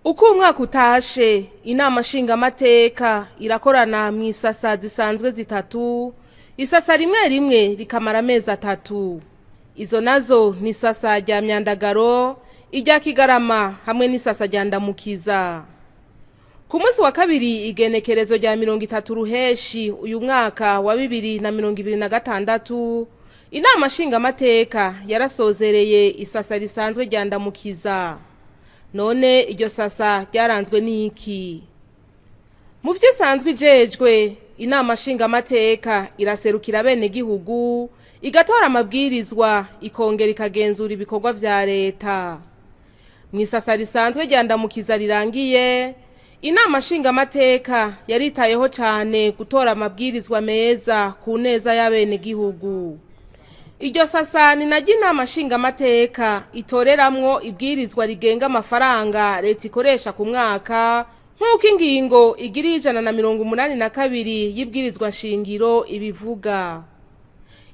Uko umwaka utashe, inama nshingamateka irakorana mu isasa zisanzwe zitatu, isasa rimwe rimwe rikamara amezi 3. Izo nazo ni isasa rya Myandagaro, irya Kigarama hamwe n'isasa rya Ndamukiza. Ku munsi wa kabiri, igenekerezo rya 30 Ruheshi uyu mwaka wa 2026, inama nshingamateka yarasozereye isasa risanzwe rya Ndamukiza. None iryo sasa ryaranzwe n'iki? Mu byo isanzwe ijejwe, inama nshingamateka iraserukira bene gihugu, igatora amabwirizwa, ikongera ikagenzura ibikorwa vya leta. Mu isasa risanzwe rya Ndamukiza rirangiye, inama nshingamateka yaritayeho cyane gutora amabwirizwa meza ku neza y'abenegihugu. Iryo sasa ni naryo inama nshingamateka itoreramwo ibwirizwa rigenga amafaranga leta ikoresha ku mwaka, nk'uko ingingo igira 182 y'ibwirizwa nshingiro ibivuga.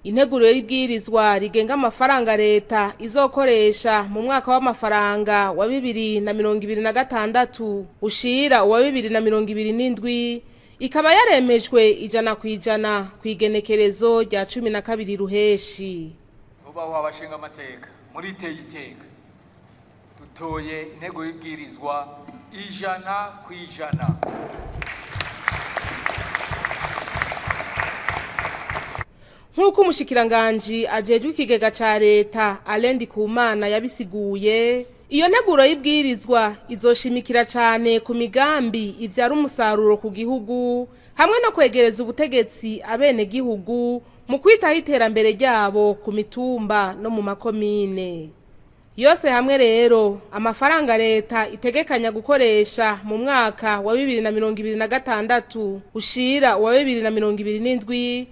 Integuro y'ibwirizwa rigenga amafaranga leta izokoresha mu mwaka w'amafaranga wa 2026 ushira uwa 2027 ikaba yaremejwe 100% ku igenekerezo rya 12 Ruheshi. Ubaho abashinga amateka, muri iteye iteka dutoye intego y'ibwirizwa 100%. Nk'uko umushikiranganji ajejwe ikigega ca leta Alain Ndikumana yabisiguye, iyo nteguro y'ibwirizwa izoshimikira cane ku migambi ivyara umusaruro ku gihugu hamwe no kwegereza ubutegetsi abenegihugu mu kwitaho iterambere ryabo ku mitumba no mu makomine yose hamwe. Rero amafaranga leta itegekanya gukoresha mu mwaka wa 2026 ushira uwa 2027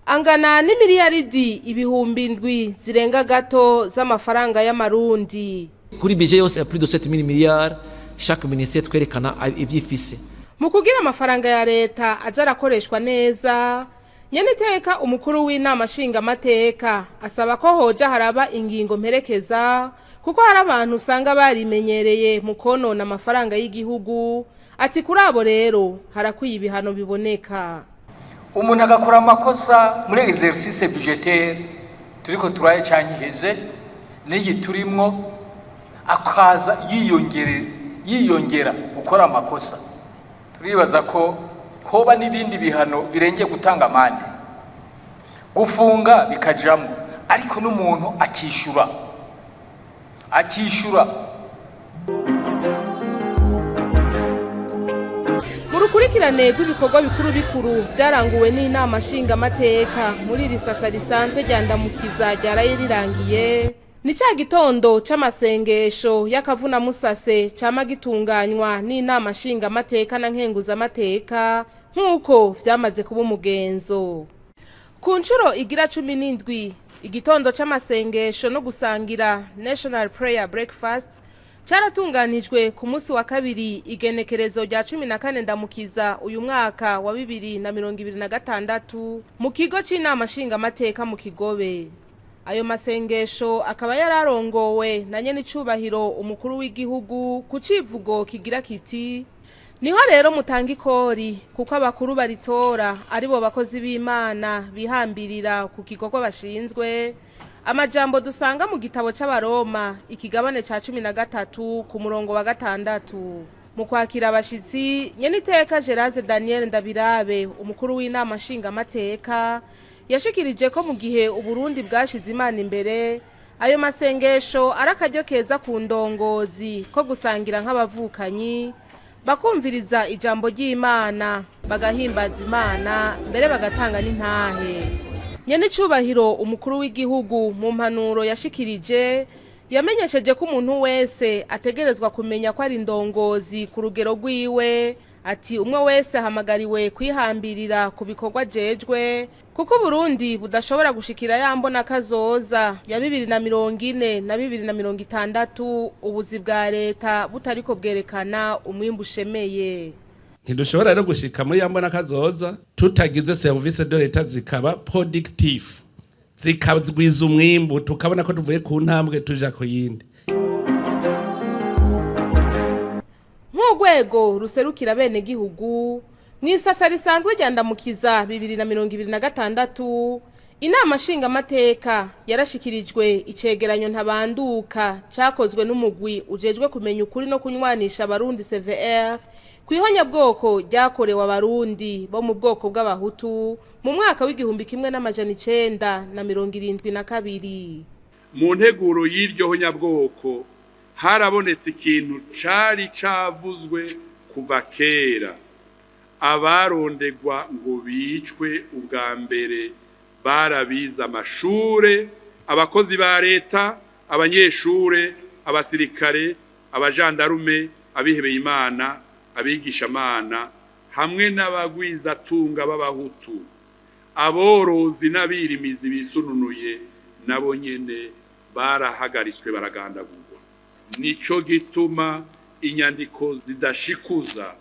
angana n'imiliyaridi 7000 zirenga gato z'amafaranga y'amarundi. Kuri budget yose ya plus de 7000 milliards, chaque ministère twerekana ivyifise. Mu kugira amafaranga ya leta aja arakoreshwa neza, nyeniteka umukuru w'inama nshingamateka asaba ko hoja haraba ingingo mperekeza, kuko hari abantu usanga barimenyereye mu konona amafaranga y'igihugu. Ati kuri abo rero harakwiye ibihano biboneka. Umuntu agakora amakosa muri exercice budgetaire turiko turaye canke iheze n'iyi turimwo, akaza yiyongera gukora amakosa, turibaza ko hoba n'ibindi bihano birengeye gutanga amande, gufunga bikajamwo, ariko n'umuntu akishura, akishura. Mu rukurikirane rw'ibikorwa bikuru bikuru byaranguwe n'inama nshingamateka muri iri sasa risanzwe rya Ndamukiza ryaraye rirangiye, ni ca gitondo c'amasengesho y'akavunamusase cama gitunganywa n'inama nshingamateka na nkenguzamateka, nk'uko vyamaze kuba umugenzo. Ku nshuro igira 17, igitondo c'amasengesho no gusangira, National Prayer Breakfast, caratunganijwe ku munsi wa kabiri, igenekerezo rya 14 Ndamukiza uyu mwaka wa 2026, mu kigo c'inama nshingamateka mu Kigobe. Ayo masengesho akaba yararongowe na nyenicubahiro umukuru w'igihugu ku civugo kigira kiti: "Niho rero mutanga ikori, kuko abakuru baritora aribo bakozi b'Imana bihambirira ku gikorwa bashinzwe", amajambo dusanga mu gitabo c'Abaroma, ikigabane ca 13 ku murongo wa 6. Mu kwakira abashitsi, nyeniteka Gerase Daniel Ndabirabe, umukuru w'inama nshingamateka, yashikirije ko mu gihe Uburundi bwashize Imana imbere, ayo masengesho ari akaryo keza ku ndongozi ko gusangira nk'abavukanyi, bakumviriza ijambo ry'Imana, bagahimbaza Imana, mbere bagatanga n'intahe. Nyenicubahiro umukuru w'igihugu mu mpanuro yashikirije yamenyesheje ko umuntu wese ategerezwa kumenya ko ari indongozi ku rugero rwiwe. Ati umwe wese ahamagariwe kwihambirira ku bikorwa ajejwe, kuko Burundi budashobora gushikira ya mbona kazoza ya 2040 na 2060 ubuzi bwa leta butariko bwerekana umwimbu ushemeye. Ntidushobora rero gushika muri ya mbona kazoza tutagize service de l'État zikaba productif, zikagwiza umwimbu, tukabona ko tuvuye ku ntambwe tuja ku yindi. Nk'urwego ruserukira bene gihugu mu isasa risanzwe rya Ndamukiza 2026, inama nshingamateka yarashikirijwe icegeranyo ntabanduka cakozwe n'umugwi ujejwe kumenya ukuri no kunywanisha Abarundi, CVR, kw'ihonyabwoko ryakorewe Abarundi bo mu bwoko bw'Abahutu mu mwaka w'1972. Mu nteguro y'iryo honyabwoko harabonetse ikintu cari cavuzwe kuva kera: abarondegwa ngo bicwe ubwa mbere barabize amashure, abakozi ba leta, abanyeshure, abasirikare, abajandarume, abihebeye Imana, abigishamana hamwe n'abagwizatunga b'Abahutu. Aborozi n'abirimizi bisununuye nabo nyene barahagaritswe, baragandagurwa. Nico gituma inyandiko zidashikuza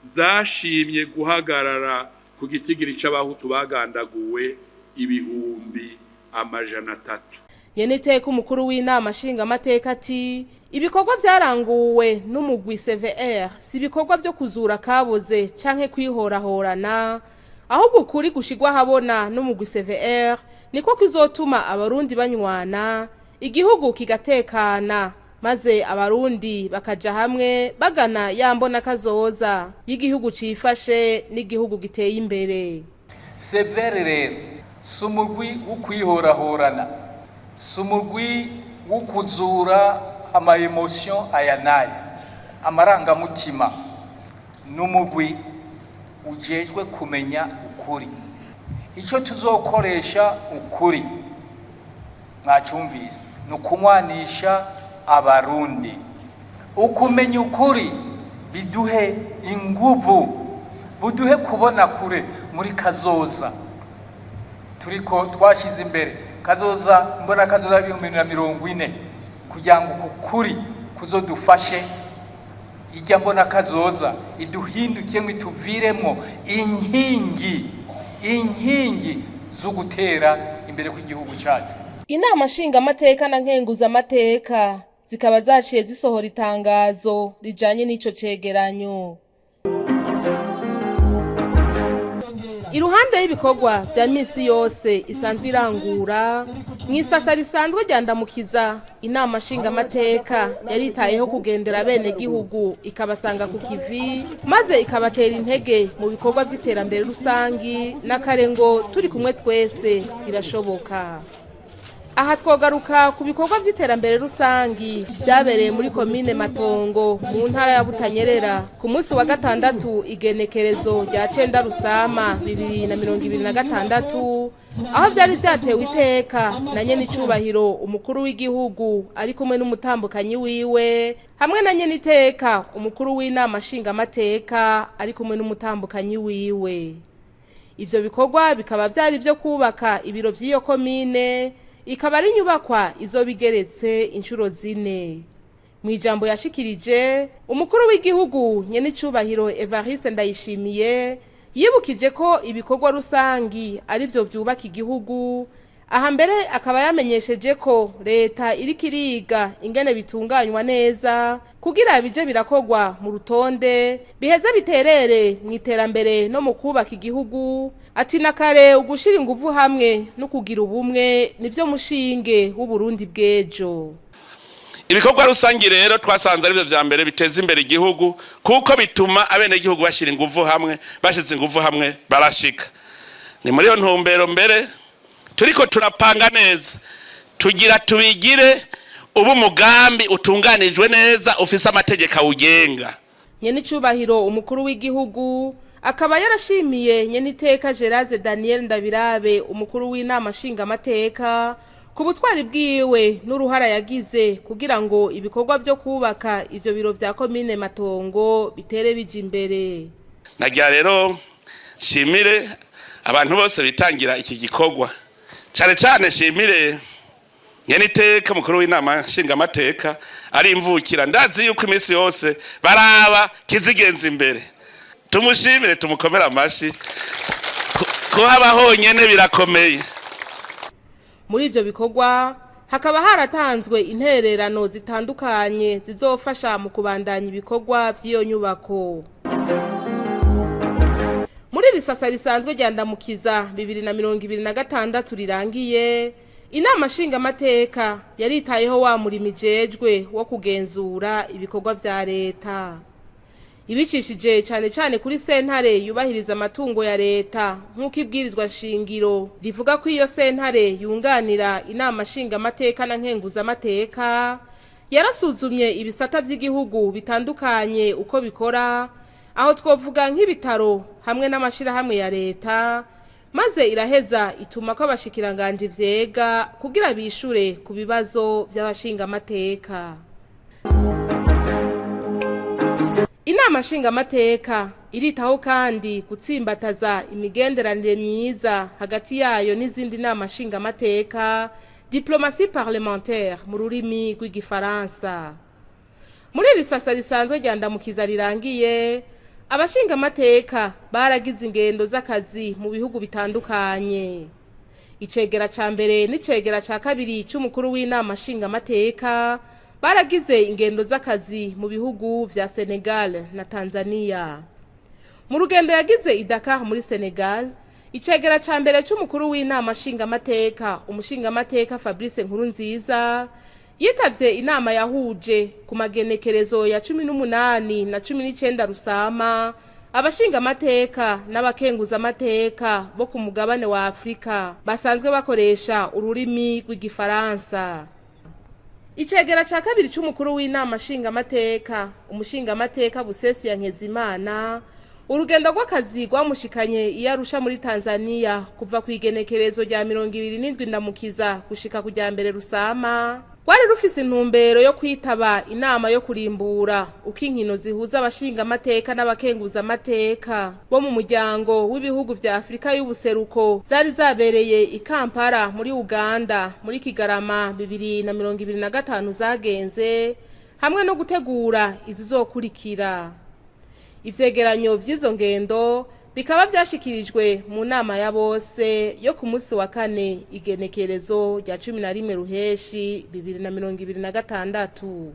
zashimye guhagarara ku gitigiri c'Abahutu bagandaguwe 300,000. Nyeniteka umukuru w'inama nshingamateka ati ibikorwa byaranguwe n'umugwi CVR si ibikorwa byo kuzura kaboze canke kwihorahorana, ahubwo ukuri gushigwa habona n'umugwi CVR niko kuzotuma Abarundi banywana, igihugu kigatekana, maze Abarundi bakaja hamwe bagana ya mbona kazoza y'igihugu cifashe n'igihugu giteye imbere. CVR rero si umugwi wo kwihorahorana, si umugwi wo kuzura ama émotions aya n'aya, amarangamutima. Ni umugwi ujejwe kumenya ukuri. Icyo tuzokoresha ukuri, mwacyumvise, ni ukunywanisha Abarundi. Ukumenya ukuri biduhe inguvu, buduhe kubona kure muri kazoza turiko twashyize imbere, kazoza mbona kazoza 2040, kugira ngo uku kuri kuzodufashe ijya mbona kazoza iduhindukiyemo, ituviremwo inkingi zo gutera imbere kw'igihugu cyacu. Inama nshingamateka na nkenguzamateka zikaba zaciye zisohora itangazo rijanye n'ico cegeranyo. Iruhande y'ibikorwa vya misi yose isanzwe irangura mw'isasa risanzwe rya Ndamukiza, inama nshingamateka yaritayeho kugendera bene gihugu, ikabasanga ku kivi, maze ikabatera intege mu bikorwa vy'iterambere rusangi n'akare ngo turi kumwe twese birashoboka. Aha twogaruka ku bikorwa by'iterambere rusangi byabereye muri komine Matongo mu ntara ya Butanyerera ku munsi wa gatandatu, igenekerezo rya 9 Rusama 2026, aho byari byatewe iteka na nyenicubahiro umukuru w'igihugu ari kumwe n'umutambukanyi wiwe, hamwe na nyeniteka umukuru w'inama nshingamateka ari kumwe n'umutambukanyi wiwe. Ivyo bikorwa bikaba byari byo kubaka ibiro vy'iyo komine, ikaba ari inyubakwa izoba igeretse inshuro zine. Mu ijambo yashikirije, umukuru w'igihugu nyenicubahiro Evariste Ndayishimiye yibukije ko ibikorwa rusangi ari byo byubaka igihugu. Aha mbere akaba yamenyesheje ko leta iriko iriga ingene bitunganywa neza kugira bije birakogwa mu rutonde, biheze biterere mu iterambere no mu kubaka igihugu. Ati na kare ugushira inguvu hamwe no kugira ubumwe nivyo mushinge w'Uburundi bw'ejo. Ibikorwa rusangi rero twasanze aribyo vya mbere biteza imbere igihugu, kuko bituma abenegihugu bashyira inguvu hamwe. Bashize inguvu hamwe barashika. Ni muri iyo ntumbero mbere turiko turapanga neza, tugira tubigire ubu umugambi utunganijwe neza, ufise amategeko awugenga. Nyenicubahiro umukuru w'igihugu akaba yarashimiye nyeniteka Gerase Daniel Ndabirabe, umukuru w'inama nshingamateka, ku butwari bwiwe n'uruhara yagize kugira ngo ibikorwa vyo kubaka ivyo biro vya komine Matongo bitere bija imbere. Nagira rero nshimire abantu bose bitangira iki gikorwa, cyane cyane nshimire nyeniteka mukuru w'inama nshingamateka ari imvukira. Ndazi yuko iminsi yose baraba kizigenza imbere. Tumushimire, tumukomere amashi. Kuhaba honyene birakomeye. Muri ivyo bikorwa Hakaba haratanzwe intererano zitandukanye zizofasha mu kubandanya ibikorwa vy'iyo nyubako. Muri iri sasa risanzwe rya Ndamukiza 2026 rirangiye, inama nshingamateka yaritayeho wa murimo ijejwe wo kugenzura ibikorwa vya leta, ibicishije cyane cyane kuri sentare yubahiriza amatungo ya leta, nk'uko ibwirizwa nshingiro rivuga ko iyo sentare yunganira inama nshingamateka na nkenguzamateka. Yarasuzumye ibisata by'igihugu bitandukanye uko bikora, aho twovuga nk'ibitaro hamwe n'amashirahamwe ya leta, maze iraheza ituma ko abashikiranganji vyega kugira bishure ku bibazo vy'abashingamateka. Inama nshingamateka iritaho kandi gutsimbataza imigenderanire myiza hagati yayo n'izindi nama nshingamateka, diplomatie parlementaire mu rurimi rw'igifaransa. Muri iri sasa risanzwe rya Ndamukiza rirangiye, abashingamateka baragize ingendo z'akazi mu bihugu bitandukanye. Icegera ca mbere n'icegera ca kabiri c'umukuru w'inama nshingamateka baragize ingendo z'akazi mu bihugu vya Senegal na Tanzania. Mu rugendo yagize i Dakar muri Senegal, icegera ca mbere c'umukuru w'inama nshingamateka, umushingamateka Fabrice Nkurunziza, yitavye inama yahuje ku magenekerezo ya 18 na 19 Rusama abashingamateka n'abakenguzamateka bo ku mugabane wa Afrika basanzwe bakoresha ururimi rw'igifaransa. Icegera ca kabiri c'umukuru w'inama nshingamateka, umushingamateka Busesi ya Nkezimana, urugendo rw'akazi rwamushikanye iyo Arusha muri Tanzania kuva ku igenekerezo rya 27 Ndamukiza gushika ku rya 1 Rusama, rwari rufise intumbero yo kwitaba inama yo kurimbura uko inkino zihuza abashingamateka n'abakenguzamateka bo mu muryango w'ibihugu vya Afurika y'ubuseruko zari zabereye i Kampala muri Uganda muri Kigarama 2025 zagenze, hamwe no gutegura izizokurikira. Ivyegeranyo vy'izo ngendo bikaba vyashikirijwe mu nama ya bose yo ku munsi wa kane, igenekerezo rya 11 Ruheshi 2026.